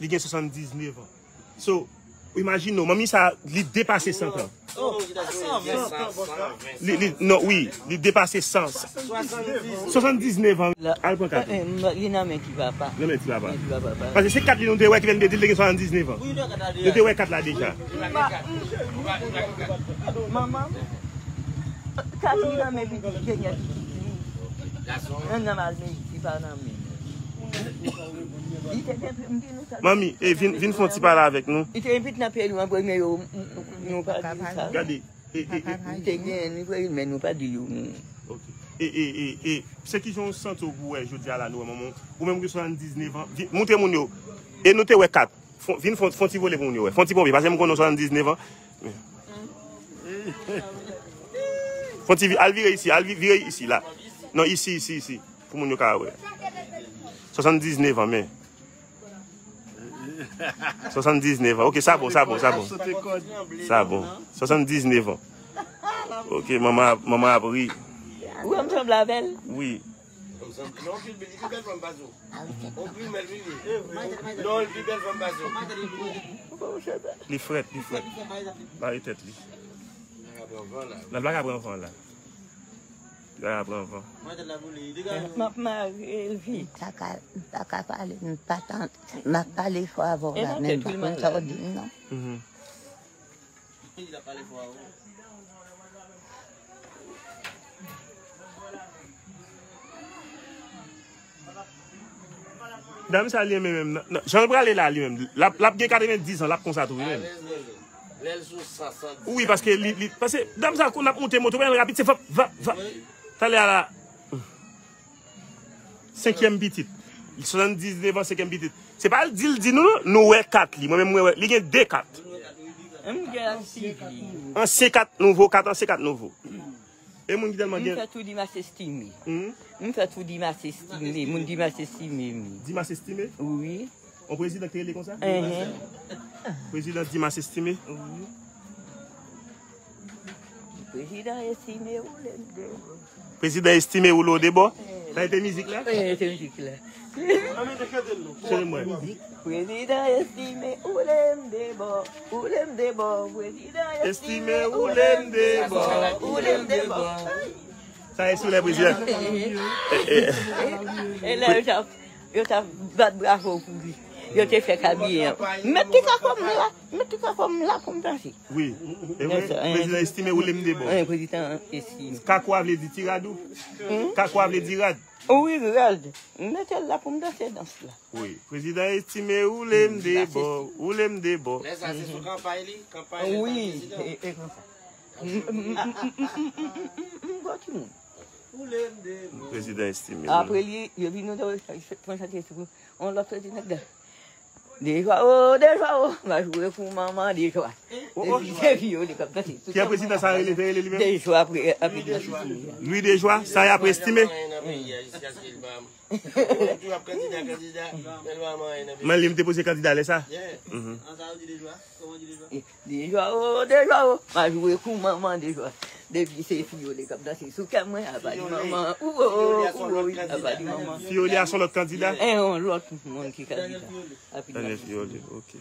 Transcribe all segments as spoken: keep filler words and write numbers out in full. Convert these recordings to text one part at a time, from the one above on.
Li gen swasanndiznèf an. So, imajine w, manmi sa, li depase san tan. Oh, li ta gen san ven. Li, li, non, wi, li depase san. Swasanndiznèf an. Al pran kat ou. Eh, eh, li nan men ti papa. Nan men ti papa. Men ti papa. Paske se kat li nou te wè ki fè n te di l te gen swasanndiznèf an. Nou te wè kat la deja. Manman, kat li nan men pitit, Senyè, pitit li. Yon nòmal, men li pa nan men. Li te gen, m di nou sa. Manmi, e vin, vin fè yon ti pale avèk nou. Li te gen pitit nan peyi nou an premye yo, m, m, m, nou pa di sa. Gade, e, e, e. Li te gen, li premye, men nou pa di yo, non. Ok. E, e, e, e, se ki jan w santi w pou wè jodi a la, nou wè manman w, ou menm ki swasanndiznèf an, vi-, montre moun yo. E nou te wè kat. Fon, vin fon, fon ti vole pou moun yo wè. Fon ti ponpe, paske m konnen w swasanndiznèf an. Fon ti vi-, al vire isi, al vi-, vire isi la. Non, isi, isi, isi. Pou moun yo ka wè. Swasanndiznèf an, men. Swasanndiznèf an. Ok, sa bon, sa bon, sa bon. Sa bon. Swasanndiznèf an. Ok, manman, manman ap ri. Ou wè m sanble avè l? Wi. Non, anpil bèl, li pi bèl fanm pase w. Anpil bèl, wi, wi. Non, li pi bèl fanm pase w. Li frèt, li frèt. Bare tèt li. Nan blaga pran van la. Li pa ka pran van. M ap mare l vit. M pa ka, m pa ka pale, m pa tan, m ap pale fò avè w la, men m pa konn sa w di m non. Mhm. Dam sa li menm, menm, nan, nan, jan l prale la li menm, l ap, l ap gen katrevenndis an, l ap konsa tou, wi, menm. Lè l sou san, san di. Wi, paske li, li, paske dam sa, kou n ap monte moto, l rapid, se vap, vap, vap. Wi. Talè a la, senkyèm pitit. Swasanndiznèf an, senkyèm pitit. Se pa l di l di nou, non, nou wè kat li. Mwen menm, mwen wè, li gen de kat. Menm gen ansyen kat, nouvo kat, ansyen kat, nouvo. E moun ki tèlman gen. M fè tou Dimas Estime. Hmm? M fè tou Dimas Estime. Moun Dimas Estime, wi. Dimas Estime? Wi. On prezidan ki te rele konsa? Enhen. Prezidan Dimas Estime? Wi. Prezidan Estime, ou lè m de. Prezidan Estime ou lo de bò. Sa e te mizik la? Wi, e te mizik la. Chante mwen. Prezidan Estime, ou lè m de bò, ou lè m de bò, Prezidan Estime, ou lè m de bò, ou lè m de bò. Sa e sou lè prezidan. E lè yo t ap, yo t ap bat bravo pou li. Yo te fè kabiyen an. Mèt ti kakòm la, mèt ti kakòm la pou m danse. Wi. E vre, prezidan Estime ou lè m de bò. Wi, prezidan Estime. Kakwa vle di ti rad ou? Hmm? Kakwa vle di rad? Wi, rad. Mete l la pou m danse dans la. Wi. Prezidan Estime ou lè m de bò, ou lè m de bò. Lè sa se sou kanpay li, kanpay li pa prezidan. Wi, e, e konsa. M, m, m, m, m, m, m, m, gwo timoun. Prezidan Estime. Apre li, yo vin nou pran chante sou yon lòt prezidan. Dejwa o, dejwa o, m a jwe pou manman dejwa. Depi se fi yo li k ap danse. Ki prezidan sa rele, te rele li menm? Dejwa apre, apre Dejwa. Louis Dejwa, sa e apre Estime? Men li m te poze kandida lè sa? Mhm. Dejwa o, dejwa o, m a jwe pou manman dejwa. Depi se fi yo li k ap danse sou kè mwen, apa di manman, ou o, ou o, wi, apa di manman. Fiyoli a se yon lòt kandida? E yon lòt moun ki kandida. Apre Daniel Fiyoli, ok.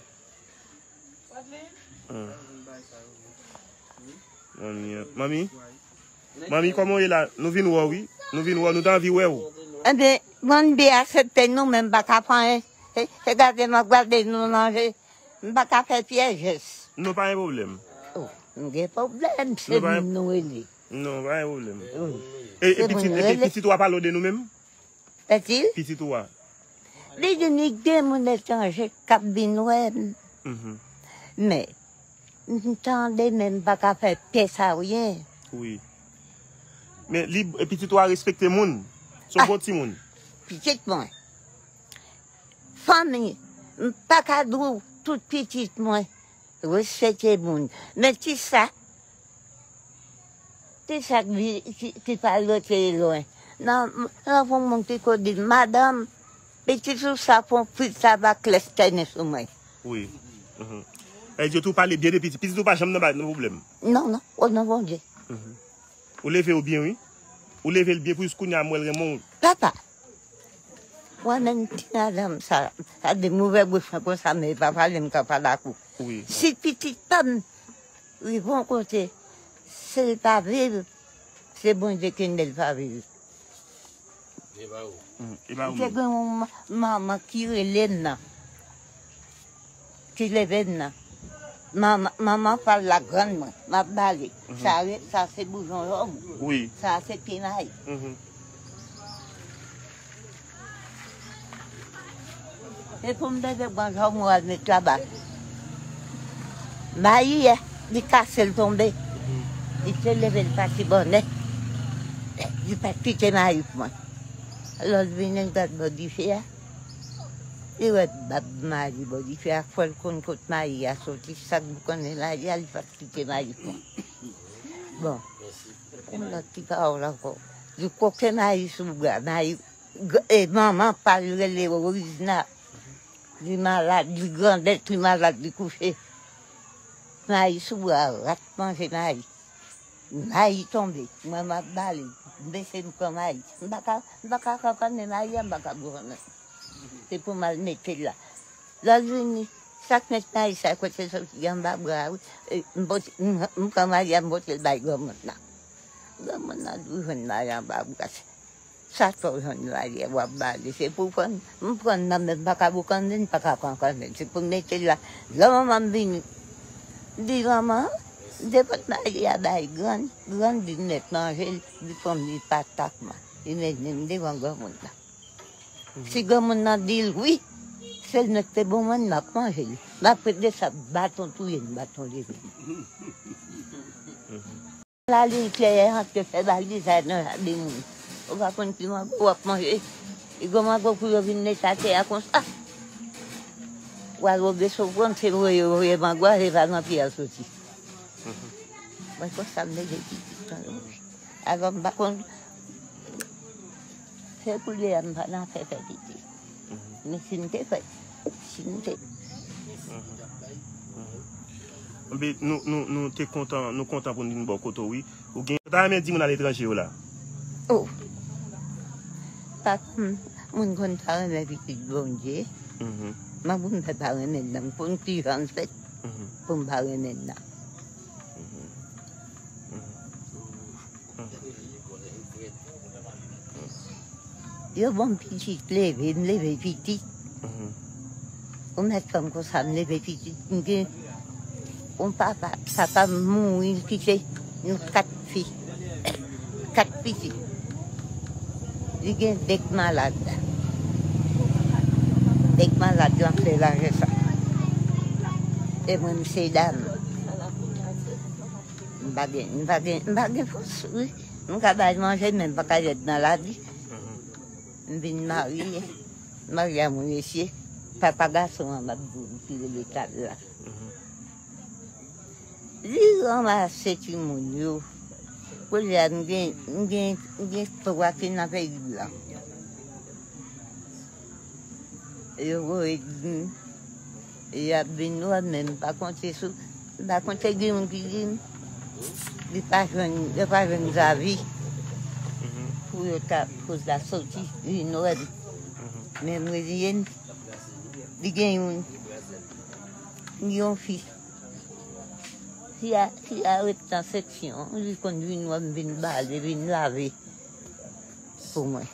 Hmm. Manmi, manmi? Manmi, kòman w ye la? Nou vin wè w, wi. Nou vin wè w, nou t anvi wè w. Enben, mwen m byen aksepte nou, men m pa ka fè anyen. Se, se gade m ap gade nou nan je. M pa ka fè pyès jès. Non, pa gen pwoblèm. Oh, nou gen pwoblèm, se moun nou rele. Non, pa gen pwoblèm. Wi. E, e pitit, epi pitit ou a pale w de nou menm? Pitit? Pitit ou a? Li di m li gen moun etranje k ap vin wè m. Mhm. Men, m tande, men m pa ka fè pyès anyen. Wi. Men li, e pitit ou a respekte moun. Se yon bon timoun. Pitit mwen. Fanmi, m pa ka di w tout pitit mwen respekte moun. Men ti sa, ti sa ki, ki, ki pa rete lwen. Nan, nan yon moun ki ko di, madanm, pitit ou sa fon fil tabak lèstène sou mwen. Wi. Mhm. E di yo tou pale byen de pitit. Pitit ou pa janm nan bay nan pwoblèm. Non, non, o non Bondye. Mhm. Ou leve yo byen, wi. Ou leve l byen pou jis kounye a m wè l renmen w. Papa. Mwen menm ti madanm sa, sa de mouvè bouch mwen konsa, men pa pale m ka pale ak ou. Si pitit pa m rive yon kote, se l pa viv, se Bondye ki ede l pa viv. Li te gen yon manman ki rele m nan, ki leve m nan. Manman pa l la grann mwen, m ap bale. Sa se boujon lòm. Sa se pye mayi. Se pou m leve granjò m al met laba. Mayi, li kase l tonbe. Li te leve l pati bònè. Li pa t kite mayi pou mwen. Lè l vini, l gad bò dife a. Li wè bab mayi bò dife a, fò l konn kot mayi a soti, sa k boukannen mayi a, li pa t kite mayi pou mwen. Bon, yon lòt ti pawòl ankò. Li koke mayi sou bra, mayi E manman pa l rele Rizna. Li malad, li grandèt, li malad, li kouche. Mayi sou bra, rat manje mayi. Mayi tonbe, mwen m ap bale, m bese m pran mayi. M pa ka, m pa ka kankannen mayi a, m pa ka goumen. Se pou m al mete l la. Lè l vini, sa k met mayi sa, kote soti anba bra a, wi. E, m pote, m, m pran mayi a, m pote l bay granmoun nan. Granmoun nan di w jwenn mayi anba bra. Sa fè w jwenn mayi a w ap bale, se pou pran, m pran nan men m pa ka boukannen, m pa ka kankannen, se pou m mete l la. Lè manman m vini, m di manman, m te pot mayi a bay grann, grann di m mèt manje l, li pran m li pa tak mwen, li mennen m devan granmoun nan. Si granmoun nan di l wi, se l mèt te bon mwen, m ap manje l. M ap rete sa baton touye m, baton leve m. Lali klè antre fè baliz nan jaden moun. Ou pa konn ki mango w ap manje. Li gen mango pou yo vin neta tè a konsa. W al wobe sou pran se voye voye mango a se pa nan pye a soti. Mwen konsa m leve pitit mwen yo. Alò m pa konn. Se koulye a m pa nan fè fè pitit. Men si m te fè, si m te. Enben, nou, nou, nou te kontan, nou kontan pou n vin bò kote w, wi. Ou gen, ou ta renmen di moun aletranje yo la? Oh. Pa, moun konn pa renmen pitit Bondye. Mwen pou m fè pa renmen nan, m konn ki jan l fèt pou m pa renmen nan. Yo ban m pitit leve, m leve pitit. Ou mèt fè m konsa, m leve pitit. M gen yon papa, papa m mouri, l kite nou kat fi, kat pitit. Li gen de k malad. De k malad lan fè lajè sa. E mwen, m se dam. M pa gen, m pa gen, m pa gen fòs, wi. M ka bay manje, men m pa ka ret nan lari. M vin marye, marye a mwen mesye. Papa gason an, m ap di w, ki rele Tad la. Li ranmase timoun yo. Kounye a, m gen, m gen, m gen twa ki nan peyi blan. Yo voye di m, y ap vin wè m, men m pa konte sou, m pa konte gen youn ki di m, li pa jwenn, yo pa jwenn Zavi pou yo ta, pou ta soti vin wè m. Men m rele l, li gen youn, li gen yon fi. Fi a, fi a ret nan seksyon, li konn vin wè m, vin bale, vin lave pou mwen.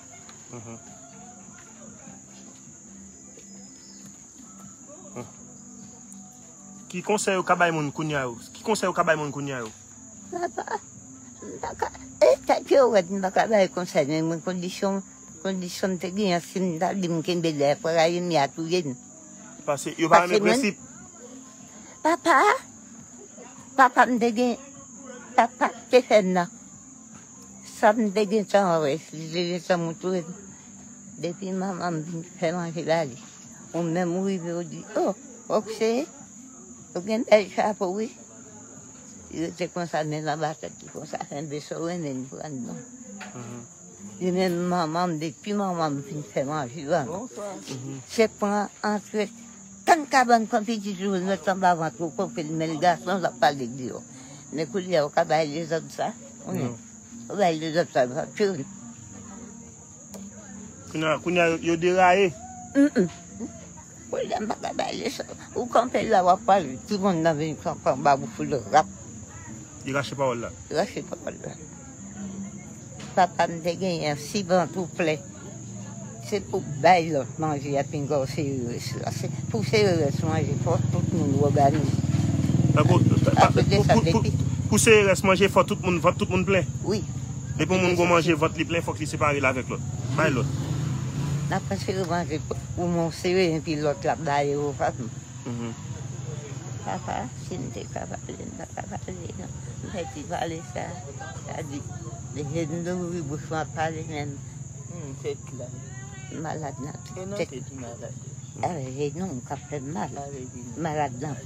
Ki konsèy ou ka bay moun kounye a yo? Ki konsèy ou ka bay moun kounye a yo? Papa, m pa ka, e tèt yo rèd, m pa ka bay konsèy, men mwen kondisyon, kondisyon m te genyen, si m ta di m kenbe lè, frè Raymi a touye m. Paske yo pa renmen prensip. Papa, papa m te gen, papa te fè m nan. Sa m te gentan wè, li te gentan montre m. Depi manman m vin fè manje ba li. Ou menm ou rive ou di, o, Okse, ou gen bèl chapo wi. Li rete konsa, men anba tèt li konsa, kenbe sa w renmen, li pran non. Li menm manman m, depi manman m fin fè manje ban nou. Se pran antre tann kabann pran pitit ou met anba vant ou, koke l, men l gason l ap pale deyò. Men kounye a ou ka bay lezòd sa? Ou bay lezòd sa, l p ap tchwil. Kounye a, kounye a, yo, yo deraye. Mm, mm. Kounye a, m pa ka bay leson. Ou kanpe la, w ap pale, timoun nan vin kanpe anba w fout rap. Li rache pawòl la. Rache pawòl la. Papa m te genyen sibant ou plen. Se pou bay lòt manje a pinga w sererès la. Se pou sererès manje fò tout moun òganize. Tankou, ta- ta- Akote pou, sa pou, pou, depi pou sererès manje fò tout moun, vant tout moun plen. Wi. Depi yon moun gon manje vant li plen, fòk li separe l avèk lòt. Bay lòt. N ap prefere manje pou moun sere epi lòt la bay yo pa m. Mhm. Papa, si m te ka pale, m pa ka pale non. M pèdi pale sa. Sa di, depi m louvri bouch mwen ap pale menm. Hmm, tèt la. Malad nan tout tèt. E nan tèt ou malad. Avè jenou m k ap fè m mal. Avè jenou. Malad nan.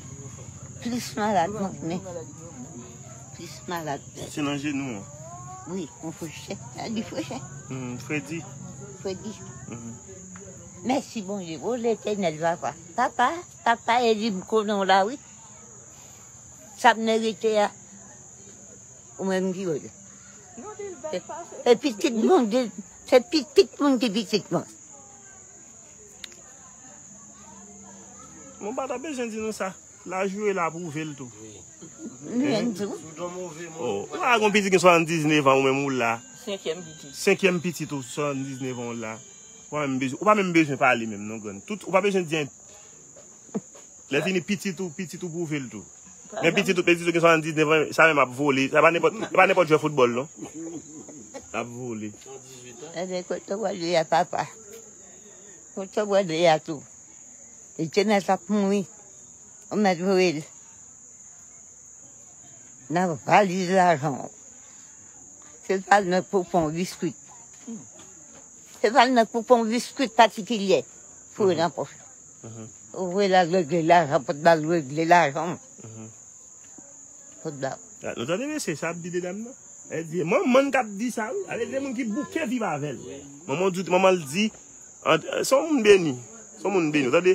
Plis malad mwen, men. Plis malad. Se nan jenou an? Wi, mwen frechè. Sa di frechè? Hmm, fredi. Fredi. Mhm. Mèsi Bondye. O Letènèl, papa. Papa, papa, e li m konnen w la, wi. Sa m merite a. Ou menm ki wè l. E pitit moun ki, se pitit moun ki pitit mwen. Mwen pa ta bezwen di nou sa. Laj ou ye la pwouve l tou. Mwen tou. Oh, ou pa gon pitit gen swasanndiznèf an ou menm ou la. Senkyèm pitit. Senkyèm pitit ou swasanndiznèf an ou la. Ou pa menm bezwen, ou pa menm bezwen pale menm non grann. Tout, ou pa bezwen di anyen. Lè fini pitit ou, pitit ou pwouve l tou. Men pitit ou, pitit ou gen swasanndiznèf an, sa menm ap vole. Sa pa nenpòt, pa nenpòt jwè foutbòl non. Ap vole. Ebyen, kote w ale a papa? Kote w ale a tou? Li te mèt ap mouri. Ou mèt voye l nan valiz lajan w. Se pa l mèt pou pran w biskit. Se pa l mèt pou pran w biskit patikilyè pou w nan pòch. Ou voye l al regle lajan, pou l al regle lajan. Pou l ba w. Ah, nou tande mesye sa ap di de dam nan? Li di, manman n k ap di sa, wi. Ale de moun ki bouke viv avè l. Manman di, manman l di, an- se yon moun beni. Se yon moun beni, ou tande?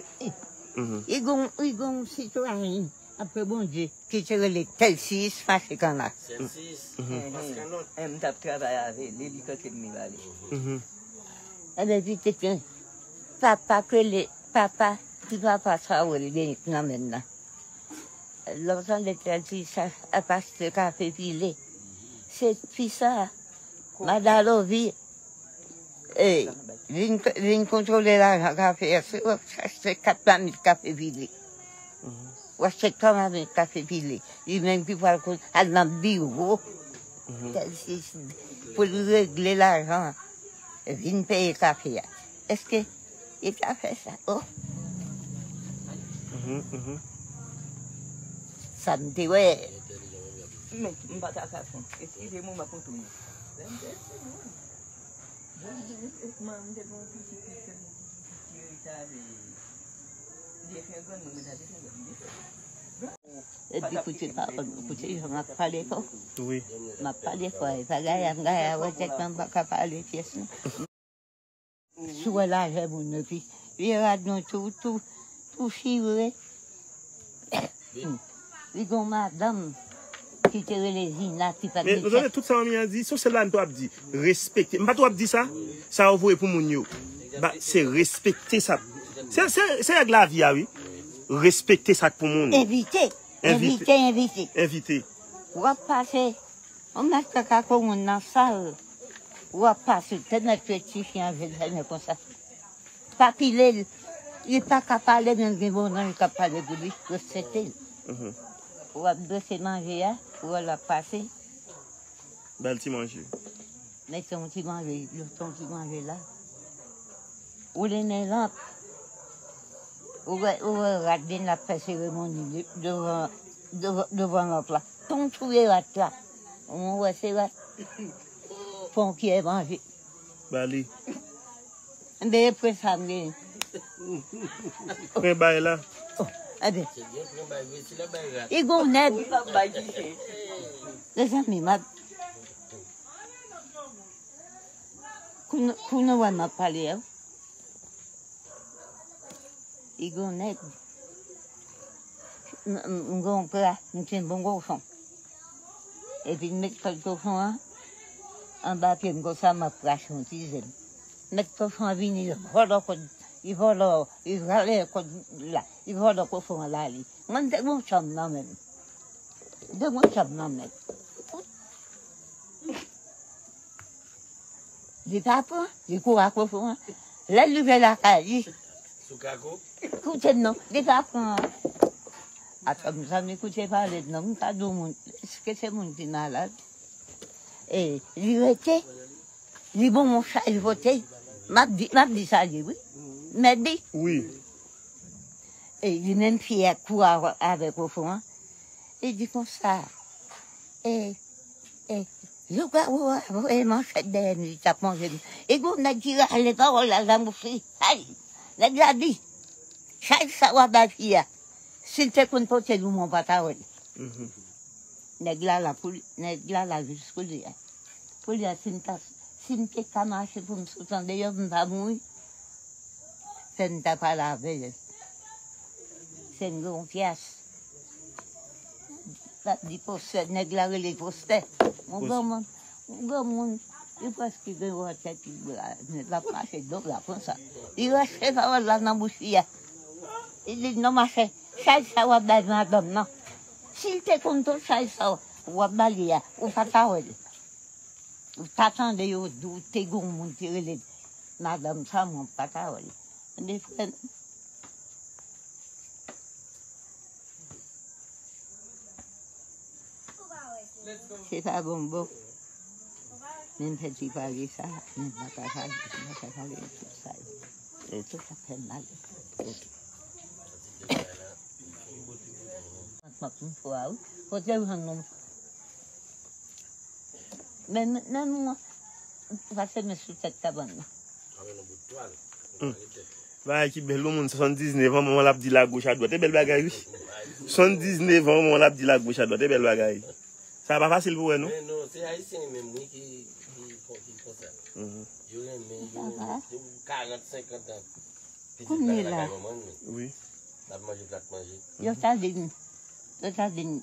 Mhm. Li gon, li gon sitwayen, apre Bondye, ki te rele Tèlsis Mache Kanna. Tèlsis. Mhm. Mache Kanna. M t ap travay avè li, li kante m li pale. Mhm. Ebyen, pitit mwen, papa k rele, papa, ki papa sa w rele nan men nan. Lè w tande Tèlsis ap achte kafe pile, se fi sa, Madalovi, eh, vin, vin kontwole lajan kafe a, se w ap achte kat mamit kafe pile. W achte twa mamit kafe pile. Li menm ki pral kon- al nan biwo. Tèlsis pou l regle lajan, vin peye kafe a. Èske li ta fè sa? Oh. Mhm, mhm. Sa m te wè. Men, m pa ta ka fon. Eskize m, m ap retounen. Lè m te timoun. Bon, m te gon pitit ki fè m pitit ki retale. M te fè grann, mwen, mwen ta te fè grann, m te fè grann. Epi koute pawòl, koute jan m ap pale fò. Wi. M ap pale fò, e pa gaya m gaya wè tèt mwen, m pa ka pale pyès non. Si w wè lajè moun yo, pi, li rad nou tou, tou, tou chire. Li gon madanm ki te rele Zina ki pa t Men, ou tande tout sa manmi an di, se sèl bagay m t ap di. Respekte. M pa t ap di sa. Sa yo voye pou moun yo. Ba, se respekte sa. Se, se, se règ lavi a, wi. Respekte sa k pou moun. Envite. Envite. Envite, envite. Envite. W ap pase. Yon mèt kaka kou moun nan sal. W ap pase, te mèt fè ti chen an vin fèmen konsa. Pa pile l. Li pa ka pale, men gen bon zanj k ap pale pou li, respekte l. Mhm. W ap drese manje a, w wè l ap pase. Ba l ti manje. Mete yon ti manje, mete yon ti manje la. Ou limen lanp. Ou wè, ou wè rad li n ap fè seremoni de- devan, devan, devan lanp la. Ton touye rat la. Ou wè se rat. Pon kyè manje. Ba li. Enben, e pwen sa m genyen. Pwen bay la. Oh, enben. Se gen pwen bay, men si l ap bay rat. Li gon nèg. Li p ap bay kite. Mezanmi, m ap Kou nou, kou nou wè m ap pale a, li gon nèg. M, m, m gon pra, m te bon kochon. Epi m met kòd kochon an anba pye m konsa, m ap krache yon ti zen. Mèt kochon an vini, li vòlò kòd, li vòlò, li rale kòd la, li vòlò kochon an la li. Mwen m te gon chanm nan menm. M te gon chanm nan menm. Li pa pran, li kouri ak kochon an. Lè l rive lakay li, Sou kako? Koute m non, li pa pran. Atò, m zanmi, koute pale m non, m ka di w moun, èske se moun ki malad? E, li rete, li bon, yon chay vote. M ap di, m ap di sa li, wi. Mèt di. Wi. E, li menm fiyè kou a- avèk ofon an. Li di konsa, e, e, lougarou a voye manchèt dèyè m, li t ap manje m. E gon nèg ki rale pawòl la nan bouch li. Ay! Nèg la di, chay sa w ap bay fi a, si l te konn pote l, ou mwen pa ta wè l. Mhm. Nèg la la pou li, nèg la la jis kounye a. Kounye a, si m ta, si m te ka mache pou m sot andeyò, m pa mouri. Fè m ta pale avè l. Fè m gen yon pyas. L ap di postè, nèg la rele postè. Yon granmoun, yon granmoun, li prèske gen wòtè ki la, l ap mache do la konsa. Li rache pawòl la nan bouch li a. Li di, non, machè, chay sa w ap bay madanm nan. Si l te konn tout chay sa w ap ba li a, ou pa ta wè l. Ou ta tande yo di w te gen yon moun ki rele madanm sa, mwen pa ta wè l. Tande, frè m. Se pa bon, bon. Men m fè ti pale sa, men m pa ka pale, m pa ka pale de tout sa yo. Tout sa fè m mal. M ap yon fwa, wi. Kote w jwenn yon Men, men, men mwen, pase men sou tèt kabann nan. Bagay ki bèl, yon moun swasanndiznèf an, manman l ap di l agoch adwat. E bèl bagay, wi. Swasanndiznèf an, manman l ap di l agoch adwat. E bèl bagay. Sa pa fasil pou wè, non? Men non, se Ayisyen menm, wi, ki, ki, ki, ki konsa. Mhm. Yo renmen, yo, yo karant, senkant an. Pitit la lakay manman l, wi. L ap manje plat manje. Yo ta di m, yo ta di m,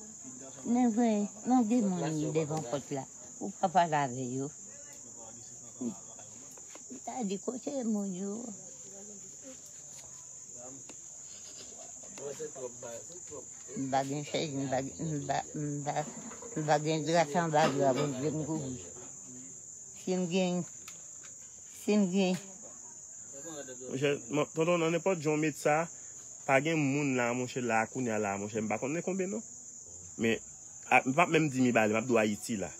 men vre, men gen moun devan pòt la, ou pa pale avè yo. M ta di, kote moun yo? M pa gen chèz, m pa, m pa, m pa, m pa gen dra anba dra, Bondye m kouvri. Si m gen, si m gen. Monchè, tonton, nan nenpòt jan w met sa, pa gen moun la, monchè, la, kounye a la, monchè, m pa konn nan konbyen non. Men, a, m p ap menm di m ba li, m ap di w Ayiti la.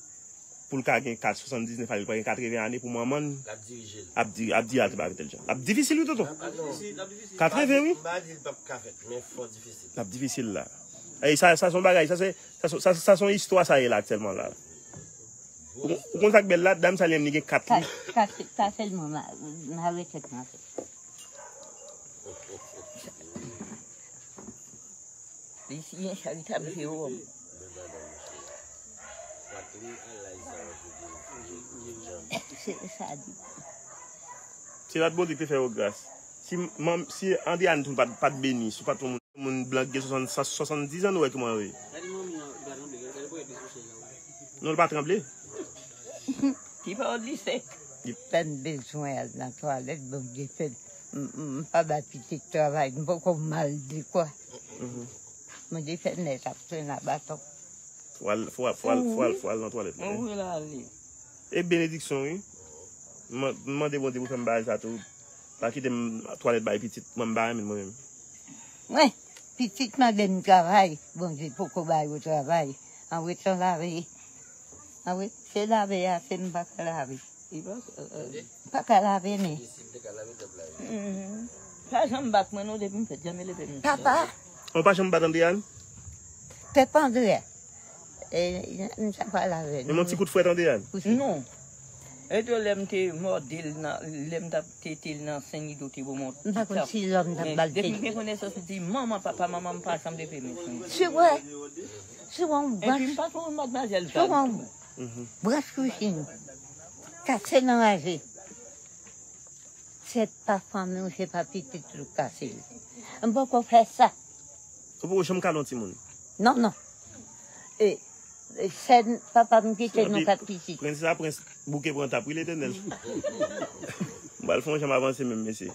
Pou l ka gen kat, swasanndiznèf ane, l pa gen katreven ane pou manman l. L ap dirije l. Ap di, ap di al te pa gen tèl jan. L ap difisil, wi, tonton. L ap difisil, l ap difisil. Katreven, wi. M pa di l p ap ka fèt, men fò difisil. L ap difisil la. Ey, sa, sa se yon bagay, sa se, sa se, sa, sa se yon istwa sa ye la aktyèlman la. Ou, ou konn sa k bèl la, dam sa li menm li gen kat li. Ka, ka, ka sèlman ma, ma retèt mwen. Li siyen charitab Jewòm. Se sa di. Se lòt Bondye ki te fè yo gras. Si manm, si Andréane tou pa t, pa t beni, si w pa t yon moun, moun blan ki gen swasanndiz an, nou wè kòman yo ye. Non, l pa tranble. Ki pawòl li fè? Lè m bezwen al nan twalèt, Bondye fè m, m, m pa bay pitit travay, m poko mal dekwa. Mhm. Bondye fè nèg ap trennen a baton. Fò al, fò al, fò al, fò al, fò al nan twalèt la. Mwen vle ale. E benediksyon, wi. M, m mande Bondye pou fè m bagay sa tou. Pa kite m twalèt bay pitit mwen, m pa renmen l mwen menm. Mwen, pitit mande m travay, Bondye poko ba yo travay. An wetan lave. An we, se lave a, se m pa ka lave. Li pa, euh, euh, pa ka lave men. Mhm. Pa janm bat mwen non, depi m fèt, janm leve m. Papa. Ou pa janm bat Andréane? Pèp André. E, m ta pale avè l. Menm yon ti kout frèt Andréane? Non. E tou lè m te mòde l nan, lè m t ap tete l nan Sen Ido te bon mont. M pa konn si lòm t ap ba l tete. Depi m gen konesans, m di, manman, papa, manman, m pa janm leve men sou li. Se vre. Se yon branch. Epi m pa t yon madmwazèl kalm. Se yon branch kwichini. Kase nan raje. Se pa fanmi w, se pa pitit ou kase l. M poko fè sa. Ou poko janm kale yon timoun? Non, non. E, e sè papa m kite nou kat pitit. Prens la, prens bouke pran tap, wi, Letènèl. M pral fè yon jan m avanse menm, mesye.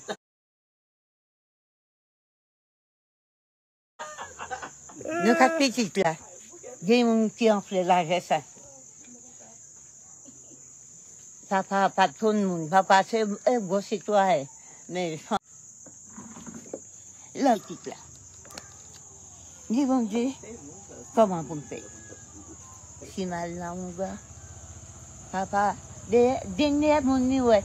Nou kat pitit la. Gen moun ki anfle lajè sa. Papa pa t konn moun. Papa se e gwo sitwayen. Men lòt pitit la. Di Bondye, kòman pou m fè? Si m al nan yon gwa, papa, de, dènye moun li wè.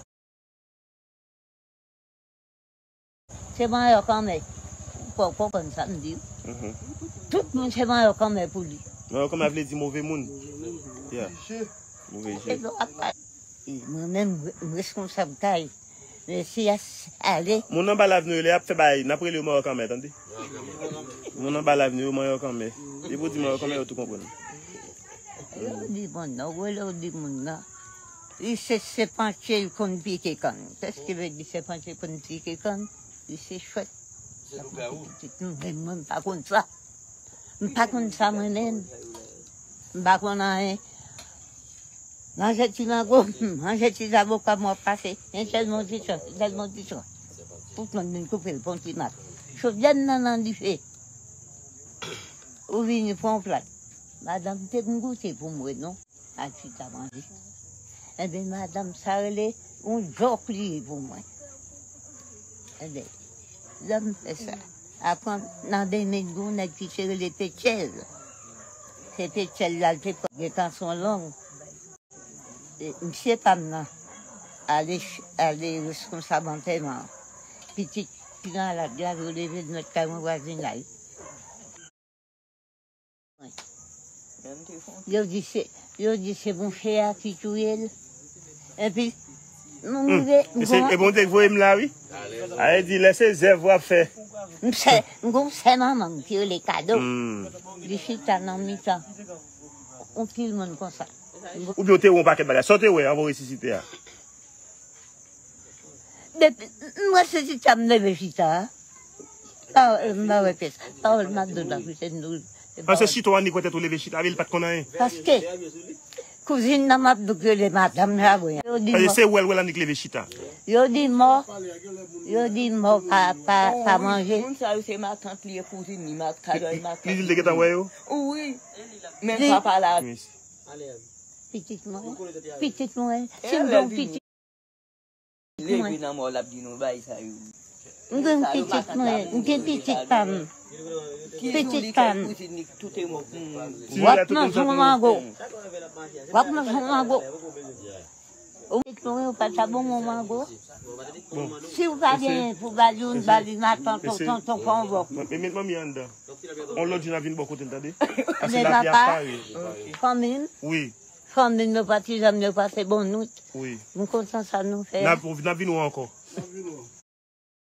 Se manyòk anmè. Ou pa konprann sa m di w. Mhm. Tout moun se manyòk anmè pou li. Manyòk anmè vle di move moun. Yeah. Move je. E mwen menm, m reskonsab kay. Men si y a s-, ale. Moun anba lav nou yo, lè y ap fè bagay, n ap rele yo manyòk anmè, tande? Moun anba lav nou yo, manyòk anmè. Depi w di manyòk anmè, yo tou konprann. Yo di moun nan, ou rele w di moun nan. Li se sèpantye, li konn pike kann. Kisa ki vle di sèpantye konn pike kann? Li se chwèt. Mwen, mwen, m pa konn sa. M pa konn sa mwen menm. M pa konn anyen. Manje ti mango, manje ti zaboka, m ap pase. Yon sèl mwen ti chan, sèl mwen ti chan. Tout moun vin koupe l, pon ti mat. Chodyè m nan nan dife. Ou vini pran yon plat. Madanm, te m goute pou m wè non. Al chita manje. Enben, madanm sa rele yon jòk li ye pou mwen. Enben, lè m fè sa, apre nan de men gen yon nèg ki te rele Petyèl. Se Petyèl la, l te pran gen panson long. E, misye pa m nan, ale, ale reskonsab antèman an. Pitit ki malad la, yo leve l met kay yon vwazinay. Yo di se, yo di se mouche a ki touye l. Epi, nou rive, m se, e Bondye k voye m la, wi. Ale di, lè se zèv w ap fè. M sè, m gon sè manman m ki rele Kado. Hmm. Li chita nan mitan. On pil moun konsa. Oubyen w te wè yon pakèt bagay. Sa w te wè anvan w resisite a? Depi, m resisite a, m leve chita a. Pa, m pa wè pyès. Pawòl m ap di w la, kite m di w. Paske chita w annik wè tèt ou leve chita, vle di l pa t konn anyen. Paske kouzin nan m ap di w ki rele madanm Jabwen. Yo di paske se wè l, wè l annik leve chita. Yo di mò, yo di mò pa, pa, pa manje. Moun sa yo se matant li ye, kouzin li, mat, kadòy matant li. Li di l te gentan wè yo? Wi. Men papa la. Wi. Pitit mwen, pitit mwen, si m gen yon pitit. Leve nan mò l ap di nou bagay sa yo. M gen pitit mwen, m gen pitit pa m. Pitit pa m. W ap manje yon mango. W ap manje yon mango. Ou pitit mwen, ou pa ta ban m yon mango. Si w pa gen pou ba li, ou ba li matant, tonton, tonton, konvòk. Men met manmi anndan. On lòt jou n a vin bò kote l, tande? Paske lavi a pare. Fanmi m. Wi. Fanmi m yo, patizan m yo, pase bon nwit. Wi. M kontan sa nou fè. N ap, n ap vin wè ankò.